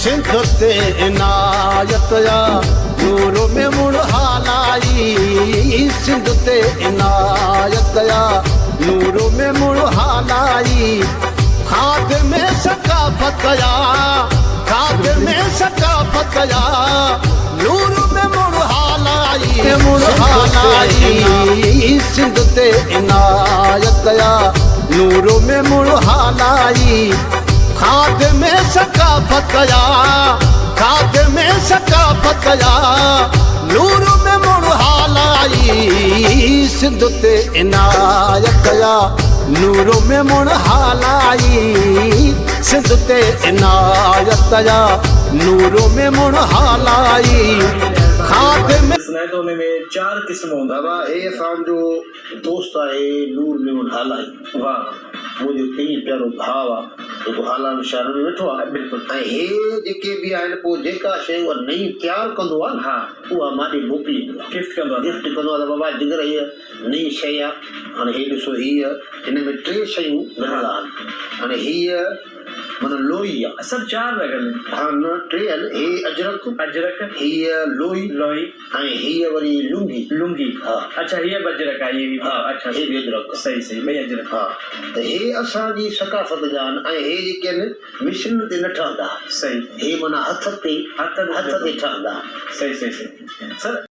سنڌ تي عنايت آ نور ميمڻ هالائي سنڌ تي عنايت آ نور ميمڻ هالائي کاڌ ۾ ثقافت آ کاڌ ۾ ثقافت آ نور ميمڻ هالائي ميمڻ هالائي سنڌ تي عنايت آ نور ميمڻ هالائي کاڌ ۾ ثقافت آ کاڌ ۾ ثقافت آ نور ۾ مڙ هالائي سنڌ تي عنايت آ نور ۾ مڙ هالائي سنڌ تي عنايت آ نور ۾ مڙ هالائي کاڌ ۾. ڏسندا ته ان ۾ چار قسم هوندا. بابا هي اسان جو دوست آهي نور ميمڻ هالائي. واھ. منهنجو ڪيئي پيارو ڀاء آ جيڪو هالان شهر ۾ ويٺو آ بلڪل. ۽ هي جيڪي به آهن پوء جيڪا شيء اها نئين تيار ڪندو آ نه ها. اها مان ڏي موڪليندو آ. گفٽ ڪندو آ. گفٽ ڪندو آ ته بابا جگر هيء نئين شيء آ هاڻي هي ڏسو هيء هن ۾ ٽي شيون لڳل آهن هاڻي هيء معنيٰ لوئي آ. سڀ چار لڳل آهن. ها نه ٽي آهن هي اجرڪ. اجرڪ. هيء لوئي. لوئي. ۽ هيء وري لنگي. لنگي. ها. اڇا هيء به اجرڪ آهي هيء به. ها اڇا هي به اجرڪ. صحيح صحيح ٻئي اجرڪ. ها ته هي اسان جي ثقافت جا آهن ۽ هي جيڪي آهن مشينن تي نه ٺهندا. صحيح. هي معنيٰ هٿ تي هٿ هٿ تي ٺهندا. صحيح صحيح صحيح سر.